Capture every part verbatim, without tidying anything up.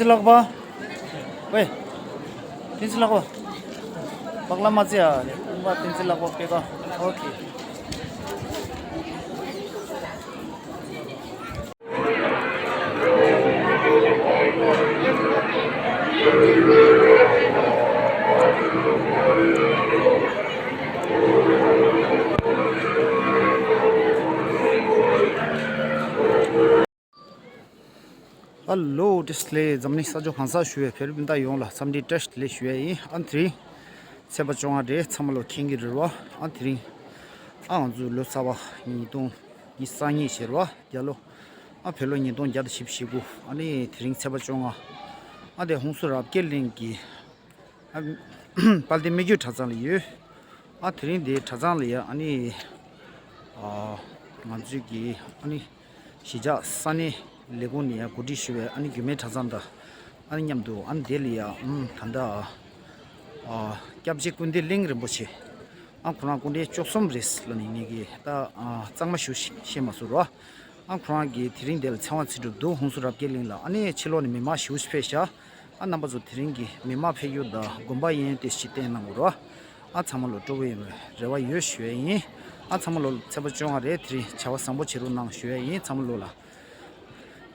བསྟན་འཛིན་ལགས་པ། ཝེ། བསྟན་འཛིན་ལགས་པ། སྤག་ལ་མ་ཙི་ཡ། ཨུམ་པ་བསྟན་འཛིན་ལགས་པ་པེ་ཀ། ཨོ་ཁེ། ཧ་ལོ། བཀྲ་ཤིས་བདེ་ལེགས། འཛམ་གླིང་ས་ཕྱོགས་གང་སར་བཞུགས་པའི་བོད་རིགས་སྤུན་ཟླ་ཡོངས་ལ་འཚམས་འདྲི་བཀྲ་ཤིས་བདེ་ལེགས་ཞུ་ཡ་ཡིན། ཨ་དེ་རིང་ཚེས་པ་བཅོ་ལྔ་རེད། ཚང་མ་ལོ་མཁྱེན་གྱི་རེད་བ། ཨ་དེ་རིང་ཨ་ང་ཚོའི་ལོ་གསར་པ་ཉིས་སྟོང་ཉི་ཤུ་རྩ་གཉིས་བྱས་རེད་བ། རྒྱ་ལོ། ཨ་བོད་ལོ་ཉིས་སྟོང་བརྒྱ་དང་བཞི་བཅུ་ཞེ་དགུ། ཨ་ནི་དེ་རིང་ཚེས་པ་བཅོ་ལྔ། ཨ་དེ་ཧུན་སུར་རབ་རྒྱས་གླིང་གི་ཨ་དཔལ་ལྡན་སྨད་རྒྱུད་གྲྭ་ཚང་ལ་ཡོད། ཨ་དེ་རིང་དེ་གྲྭ་ཚང་ལ་ཡ་ཨ་ནི་ཨ་ང་ཚོའི་གི་ཨ་ནི་གཞིས་ཆགས་ས་གནས་ལས་ཁུངས་ནས་ཡ་གོ་སྒྲིག་ཞུ་བའི་ཨ་ནི་རྒྱུད་སྨད་གྲྭ་ཚང་དང་ཨ་ནི་མཉམ་དུ་ཨ་ནི་དེ་ལ་ཡ་ཨམ་ད་ལྟ་ཨ་སྐྱབས་རྗེ་ཀུན་བདེ་གླིང་རིན་པོ་ཆེ། ཨ་ཁོ་རང་སྐུ་ཕྲེང་བཅུ་གསུམ་རེད་ལབ་ནས་ངེད་ཀྱིས་ད་ཨ་གཙང་མ་ཞུ་ཤེས་མ་སོང་རོ། ཨ་ཁོ་རང་གིས་དེ་རིང་དེ་ལ་ཚེ་དབང་ཚེ་སྒྲུབ་འདུག་ཧུན་སུར་རབ་རྒྱས་གླིང་ལ། ཨ་ནི་ཕྱི་ལོགས་ནས་མི་མང་ཞེ་པོ་ཅིག་ཕེབས་ཤག་ཨ་རྣམ་པ་ཚོ་དེ་རིང་གི་མི་མང་ཕེབས་ཡུལ་དང་དགོན་པ་གཡས་གཡོན་དེ་ཅིག་བསྟན་གནང་དགོས་རོ། ཨ་ཚང་མ་ལོ་སྤྲོ་པོ་ཡིན་པའི་རེ་བ་ཡོད་ཞུ་ཡ་ཡིན། ཨ་ཚང་མ་ལོ་ཚེས་པ་བཅོ་ལྔ་རེད། དེ་རིང་བྱ་བ་བཟང་པོ་བྱེད་རོགས་གནང་ཞུ་ཡ་ཡིན། ཚང་མ་ལོ་ལ།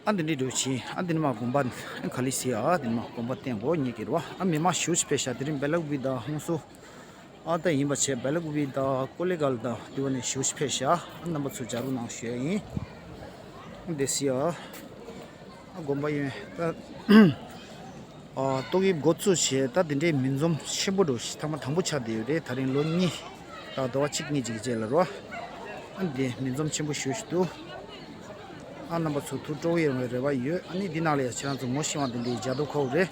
ཨ་འདི་འདྲའི་འགྲོ་ཕྱིན། ཨ་འདི་ནི་མ་དགོན་པ་ཨ་ག་ལི་སི། ཨ་འདི་ནི་མ་དགོན་པ་བསྟན་དགོས་ཉེ་གི་རོ། ཨ་མི་མང་ཞེ་པོ་ཅིག་ཕེབས་ཤག་དེ་རིང་སྦེ་ལ་ཀུ་པི་དང་ཧུན་སུར། ཨ་ད་ཡིན་པ་བྱས་སྦེ་ལ་ཀུ་པི་དང་ཀོ་ལེ་གལ་དང་དེ་བ་ནས་ཞེ་པོ་ཅིག་ཕེབས་ཤག་ཨ་རྣམ་པ་ཚོ་མཇལ་རོགས་གནང་ཞུ་ཡ་ཡིན། ཨ་འདི་སི་ཨ། ཨ་དགོན་པ་ཡིན་ད། ཨ་ཏོག་དབྱིབས་འགོ་བཙུགས་བྱས་ད་དེ་འདྲའི་མི་འཛོམས་ཆེན་པོ་འགྲོ་ཞིག་ཐེངས་མ་དང་པོ་ཆགས་བསྡད་ཡོད་རེད། ད་རིང་ལོ་གཉིས་དང་ཟླ་བ་གཅིག་གཉིས་ཅིག་གི་རྗེས་ལ་རོ། ཨ་འདི་མི་འཛོམས་ཆེན་པོ་ཞེ་པོ་ཅིག་འདུག་ཨ་རྣམ་པ་ཚོ་ཐུགས་སྤྲོ་བོ་ཡོང་བའི་རེ་བ་ཡོད། ཨ་ནི་འདི་ནང་ལ་ཡ་ཁྱེད་རང་ཚོ་ངོ་ཤེས་པ་འདི་འདྲའི་མཇལ་དུ་ཁོག་རེད།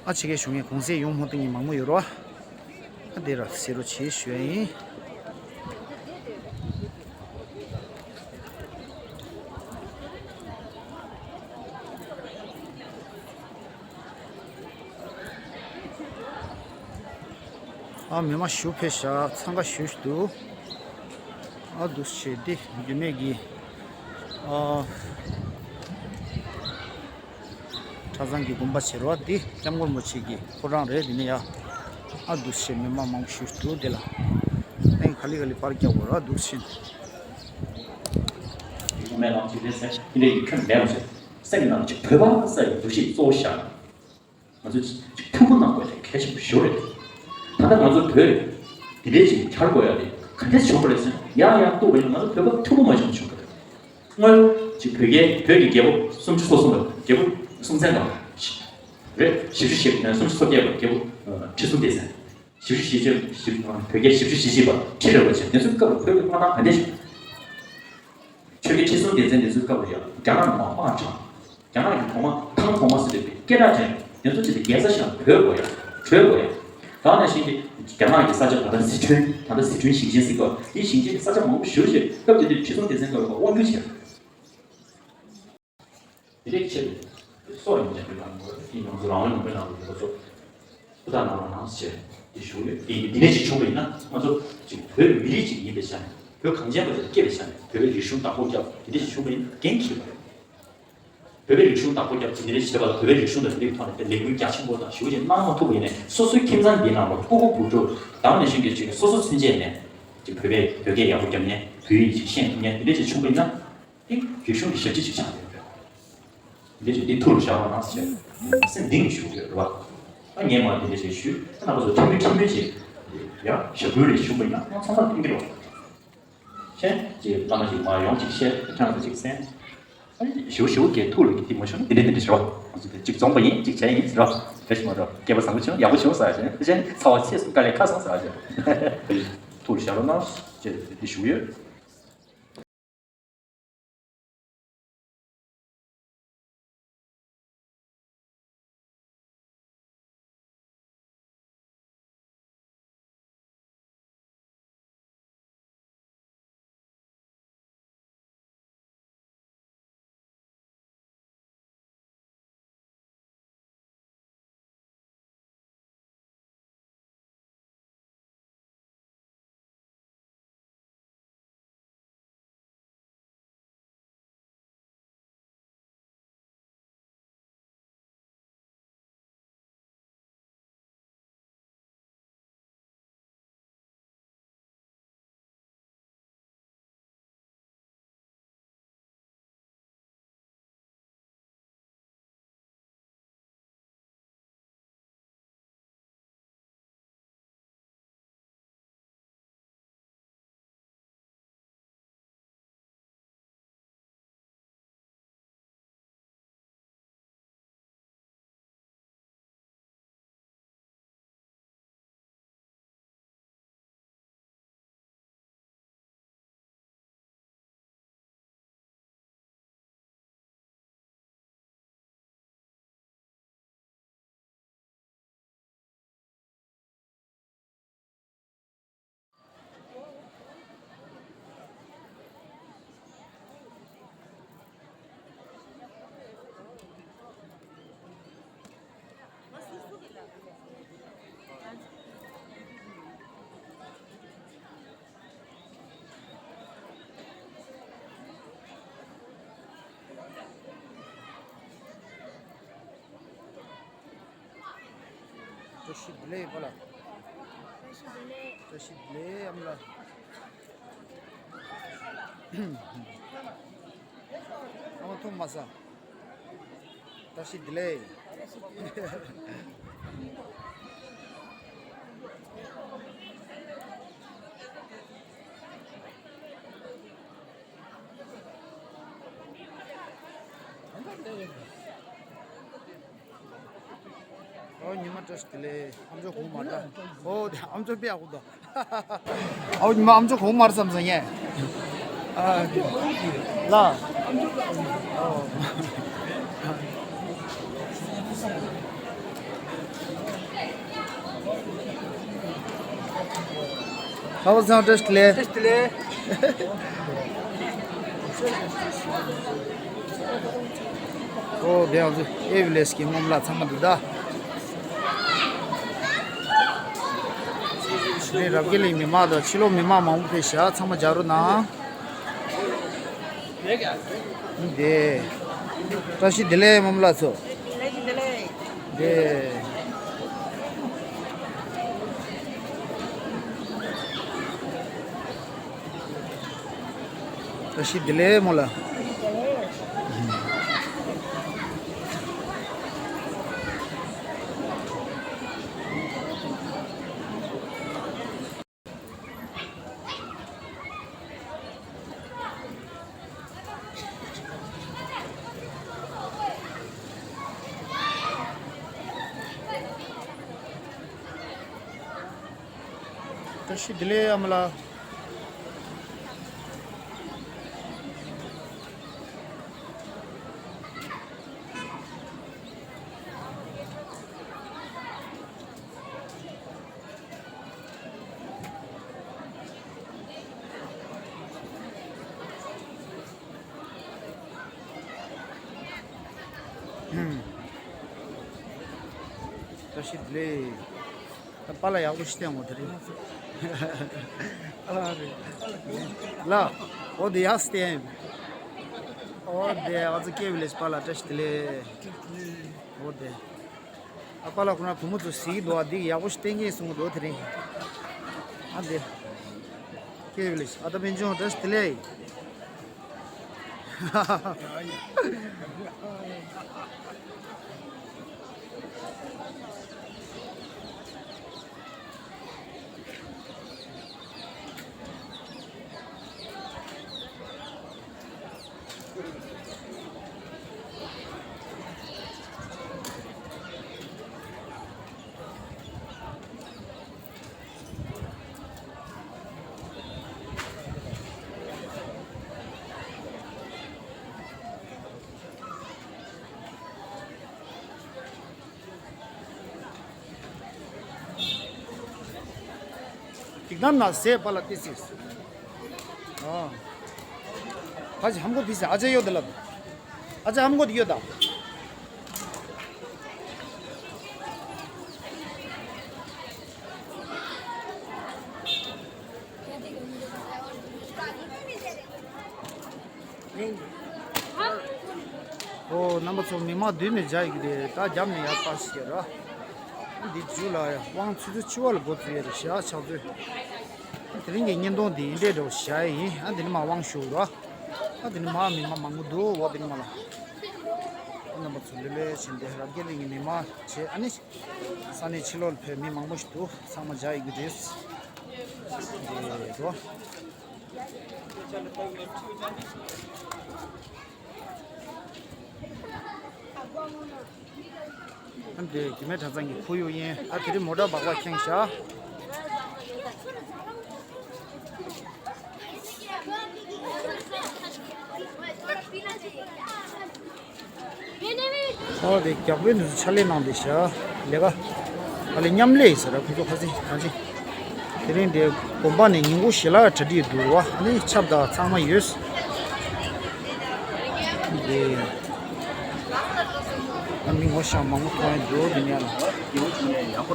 ཨ་ཕྱི་རྒྱལ་བཞུགས་མཁན་གུང་སེང་ཡོང་མ་ཐུབ་མཁན་མང་པོ་ཡོད་རོ། ཨ་དེ་ར་གསན་རོགས་བྱེད་ཞུ་ཡ་ཡིན། ཨ་མི་མང་ཞེ་པོ་ཕེབས་ཤག་འཚང་ཁ་ཤུགས་ཤུགས་འདུག་ཨ་འདུག་སེ་བྱས་ཏེ་རྒྱུད་སྨད་ཀྱི་ཨ་གྲྭ་ཚང་གི་དགོན་པ་བྱེད་རོགས་འདི་སྐྱབས་མགོན་རིན་པོ་ཆེ་གི་ཕོ་བྲང་རེད། འདི་ནས་ཡ་ཨ་འདུག་སེ་མི་མང་མང་པོ་ཞེ་པོ་འདུག་དེ་ལ་ཨ་ག་ལེ་ག་ལེ་པར་རྒྱག་དགོས་ར་འདུག་སེ། དགོན་པའི་ནང་ཅིག་རེད་ཟེར་དེ་འདྲའི་ཡིག་ཁྱོན་མེད་པ་ཟེར། སེམས་ཀྱི་ནང་ལ་ཅིག་བོད་པ་ཟེར་བའི་འདུ་ཤེས་གཙོ་བོ་བཞག་ང་ཚོས་ཅིག་ཐུགས་ཁུར་གནང་དགོས་ཅིག་གལ་ཆེན་པོ་ཞེ་པོ་རེད། ད་ལྟ་ང་ཚོ་བོད་དེ་འདྲའི་ཅིག་གྱར་དགོས་ཡ་དེ་ག་འདྲས་བྱུང་བ་རེད་ཟེར་ན། ཡང་ཡང་གཏུག་པ་ཡིན་ན་ང་ཚོ་བོད་པ་ཐུགས་ཁུར་མ་བྱུང་བྱུང་གི་རེད། སྔོན་ཅིག་བོད་རྒྱལ་བོད་ཀྱི་རྒྱལ་པོ་སུམ་ཅུ་སོ་གསུམ་པ་རྒྱལ་པོ་སྲོང་བཙན་སྒམ་པོ་རེད། བཞི་བཅུ་ཞེ་སུམ་ཅུ་སོ་བརྒྱད་པ་རྒྱལ་པོ་ཁྲི་སྲོང་ལྡེ་བཙན། བཞི་བཅུ་ཞེ་བཅུ་བོད་རྒྱལ་བཞི་བཅུ་ཞེ་བཞི་པ་ཁྲི་རལ་པ་བྱས། དེ་ཚོའི་སྐབས་ལ་བོད་ཀྱི་དམག་དང་ག་འདྲས་བྱུང་། ཆོས་རྒྱལ་ཁྲི་སྲོང་ལྡེ་བཙན་དེ་ཚོའི་སྐབས་ལ་ཡང་རྒྱ་ནག་ནང་དམག་དྲངས། རྒྱ་ནག་གི་གོང་མ་ཐང་གོང་མ་ཟེར་བའི་སྐད་གྲགས་ཅན་དེ་ཚོ་ཅིག་ལ་རྒྱལ་ས་ཞིག་བོད་དགོས་ཡ། བྲོས་དགོས་ཡ། ད་ནང་བཞིན་གྱི་རྒྱ་ནག་གི་ས་ཆ་ད་ལྟ་ཟི་ཁྲོན་ད་ལྟ་ཟི་ཁྲོན་ཞིང་ཆེན་ཟེར་གོ། དེ་ཞིང་ཆེན་གྱི་ས་ཆ་མང་པོ་ཞེ་པོ་ཅིག་སྐབས་དེ་དུས་ཁྲི་སྲོང་ལྡེ་བཙན་སྐབས་ལ་དབང་བསྒྱུར་བྱས། དེ་འདྲའི་ཆེད་དུ་སྲོག་ཡང་འཇམ་པོའི་ནང་དུ་དེ་ང་ཚོ་རང་དབང་ལུང་པའི་ནང་དུ་ཁོ་ཚོ་ཧུར་ཐག་གནང་རོགས་གནང་ཟེར་དེ་ཞུ་ཡོད། དེ་འདི་འདྲ་ཅིག་བྱུང་བ་ཡིན་ན་ང་ཚོ་ཅིག་བོད་མི་རིགས་ཅིག་ཡིན་པའི་ཆ་ནས་བོད་གངས་ཅན་པ་དེ་སྐྱེས་པའི་ཆ་ནས་བོད་པའི་རིག་གཞུང་བདག་པོ་རྒྱབ་དེ་འདྲ་ཅིག་བྱུང་བ་ཡིན་ན་འགན་འཁྱེར་བ་རེད། བོད་པའི་རིག་གཞུང་བདག་པོ་རྒྱབ་དེ་འདྲ་བྱས་པ་ལ་བོད་པའི་རིག་གཞུང་དང་དེ་འདྲའི་ཐོག་ནས་དཔེ་ལས་འགུལ་རྒྱ་ཆེན་པོ་དང་ཞེ་པོ་ཅིག་གནང་མ་ཐུབ་པ་ཡིན་ནའི་སོ་སོའི་ཁྱིམ་ཚང་འདིའི་ནང་ལ་སྤུ་གུ་བུ་ཕྲུག་དང་ནང་བཞིན་གྱི་ཅིག་སོ་སོ་ཚུན་ཆད་ནས་ཅིག་བོད་པའི་བོད་སྐད་ཡག་པོ་རྒྱབ་མཁན་བོད་ཡིག་ཅིག་ཤེས་ཐུབ་མཁན་དེ་འདྲ་ཅིག་བྱུང་བ་ཡིན་ན། འདི་རིག་གཞུང་གི་ཞབས་ཕྱི་ཅིག་ཆགས་ཡོད་རེད། འདི་ཅིག་འདི་ཐུགས་ལ་བཞག་རོགས་གནང་ཟེར་སེམས་གཏིང་ནས་ཞུ་གི་ཡོད་རེད་བ། ཨ་ངས་མར་འདི་འདྲ་ཞིག་ཞུས། ཨ་རྣམ་པ་ཚོ་ཕྲན་བུ་ཕྲན་བུ་ཅིག་ཡང་ཞབས་སྐུལ་རེ་ཞུ་བ་ཡིན་ན་ཁོང་ཚང་མར་ཕན་གྱི་རེད་བ། མཁྱེན། ཅིག་བླ་མ་ཅིག་མར་ཡོང་ཅིག་བཤད། ཁྱེད་རང་ཚོ་ཅིག་གསན། ཨ་ནི་ཞུ་ཞུ་གི་ཐུགས་ལ་གི་དེ་མ་ཞུ་ན་དེ་འདྲ་དེ་འདྲ་ཞུ་བ། ང་ཚོ་དེ་ཅིག་འཛོམས་པ་ཡིན་ཅིག་བྱས་ཡིན་ཟེར་བ། རེ་ཞིག་མ་འགྲོ་སྐལ་པ་བཟང་པོ་བྱུང་ཡག་པོ་བྱུང་ཟེར་བ་ཞིག་ཕྱིན་ཚ་བ་ཚེ་གསུམ་དཀའ་ལས་ཁག་སོང་ཟེར་བ་ཞིག་ཐུགས་ལ་བཞག་རོགས་གནང་ཅེས་དེ་ཞུ་གི་ཡོད། བཀྲ་ཤིས་བདེ་ལེགས་པ་ལགས། བཀྲ་ཤིས་བདེ་ལེགས། བཀྲ་ཤིས་བདེ་ལེགས་ཨ་མ་ལགས། ཨ་མ་ཐུག་མ་ས། བཀྲ་ཤིས་བདེ་ལེགས། ཨོ་ཉི་མ་བཀྲ་ཤིས་བདེ་ལེགས། ཨམ་ཅོག་གོང་མར་ད། ཨོ་དེ་ཨམ་ཅོག་པེ་ཨ་ཁུ་ད། ཨོ་ཉི་མ་ཨམ་ཅོག་གོང་མར་བསམ་སོང་ངས། ཨ་ལ། ཨོ། ཁ་བ་སང་བཀྲ་ཤིས་བདེ་ལེགས། བཀྲ་ཤིས་བདེ་ལེགས། ཨོ་དེ་ཨ་ཚོ་ཨེ་བི་ལེས་ཀྱི་སྔོན་ལ་ཚང་མ་འདུག་ད། དེ་རབ་རྒྱས་གླིང་མི་མང་དང་ཕྱི་ལོགས་མི་མང་མང་པོ་ཕེབས་ཤག་ཚང་མ་མཇལ་རོགས་གནང་། འདི། བཀྲ་ཤིས་བདེ་ལེགས་རྨོ་མོ་ལགས་ཚོ། བཀྲ་ཤིས་བདེ་ལེགས། འདི། བཀྲ་ཤིས་བདེ་ལེགས་རྨོ་ལགས། བཀྲ་ཤིས་བདེ་ལེགས་ཨ་མ་ལགས། བཀྲ་ཤིས་བདེ་ལེགས། ད་པཱ་ལགས་ཡག་པོ་ཞིག་བསྟན་འོ་དེ་རིང་། ལགས། འོ་དེ་ཡག་བསྟན། འོ་དེ་ཨ་ཙི་ཀེ་བི་ལེ་པཱ་ལགས་བཀྲ་ཤིས་བདེ་ལེགས། འོ་དེ། ཨ་པཱ་ལགས་ཁོ་ན་བུ་མོ་ཚོ་གཟིགས་འདུག་ཨ་འདི་གི་ཡག་པོ་ཞིག་བསྟན་གྱིན་གསུང་གི་འདུག་དེ་རིང་། ཨ་འདི། ཀེ་བི་ལེ་ཨ་ད་པན་ཆུང་བཀྲ་ཤིས་བདེ་ལེགས། ཅིག་དམ་ན་ཟས་པ་ལ་ཏི་སིས། ཨ། ཁ་ཅིག་ཧམ་གོ་ཕི་སི་ཨ་ཅེ་ཡོད་དེ་ལ། ཨ་ཅེ་ཧམ་གོ་དེ་ཡོད་ད། ཨོ་རྣམ་པ་ཚོ་མི་མང་མདུན་ནས་མཇལ་ཡི་གི་རེད། ད་རྒྱབ་ནས་ཡར་ལྟ་ཞིག་ར། འདི་རྒྱུ་ལ་དབང་ཆུ་ཚོད་བཅུ་པ་ལ་འགོ་བཙུགས་ཡ་རེད་ཤག་ཕྱག་མཛོད། དེ་རིང་གི་བརྙན་ཐུང་འདི་འདྲས་འདྲ་བོ་བཞག་ཡ་ཡིན། ཨ་འདི་ནས་མར་དབང་ཞུ་ར། ཨ་འདི་ནས་མར་མི་མང་མང་པོ་འདུག་འོ་འདི་ནས་མར་ལ། ཨ་རྣམ་པ་ཚོ་ལེ་ལེ་བྱས་འདི་རབ་རྒྱས་གླིང་གི་མི་མང་བྱས་ཨ་ནི། ས་གནས་ཕྱི་ལོགས་ལ་ཕེབས་མི་མང་པོ་ཞིག་འདུག་ཚང་མ་མཇལ་ཡི་གི་རེད། འདི་རོ། ཨ་འདི་རྒྱུད་སྨད་གྲྭ་ཚང་གི་ཁོར་ཡུག་ཡིན། ཨ་དེ་རིང་མོ་ཊ་སྦག་སྦག་ཁེངས་ཤག་ཨོ་དེ་རྒྱག་པོའི་འདི་ཚོ་ཕྱག་ལས་གནང་བསྡད་ཤག་ལས་ཀ། ཨ་ལས་མཉམ་ལས་ཡིན་ཟེར་ར་ཁོ་ཚོ་ཁ་སང་གང་ཅི། དེ་རིང་དེ་དགོན་པ་ནས་ཉིན་གུང་ཞལ་ལག་གྲ་སྒྲིག་འདུག་བ་ནི་ཆབ་དང་ཚང་མ་ཡོད། དེ་ཨ་མི་ངོ་ཤ་མང་པོ་མཐོང་ཡ་འདུག་དེ་ནས་ཡང་།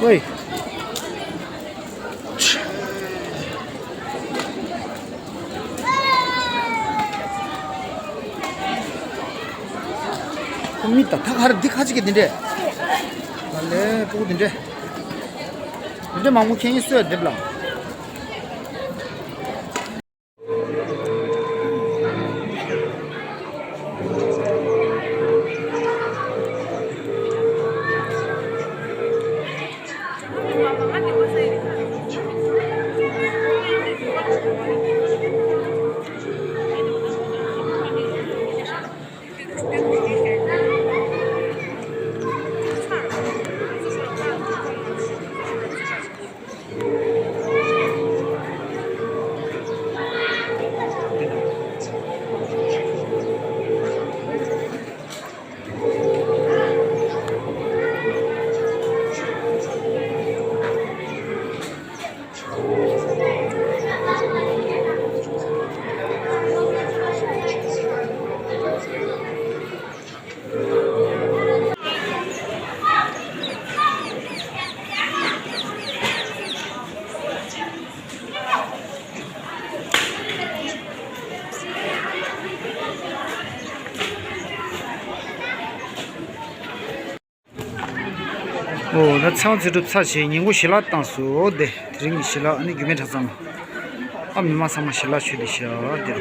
ཝེ། ཁོ་མི་ད་ཐག་ཧར་འདི་ཁ་ཅིག་གི་འདི་འདྲས། ད་ལས་སྤུ་གུ་འདི་འདྲས། འདི་འདྲས་མང་པོ་ཁྱེད་གཉིས་གསོས་འདེབས་ལ། ཨོ་ད་ཚེ་དབང་ཚེ་སྒྲུབ་ཚར་བྱས་ཉིན་གུང་ཞལ་ལག་བཏང་སོང་། དེ་དེ་རིང་གི་ཞལ་ལག་ཨ་ནི་རྒྱུད་སྨད་གྲྭ་ཚང་ལ། ཨ་མི་མང་ཚང་མ་ཞལ་ལག་མཆོད་དེ་ཞལ་ལག་དེ།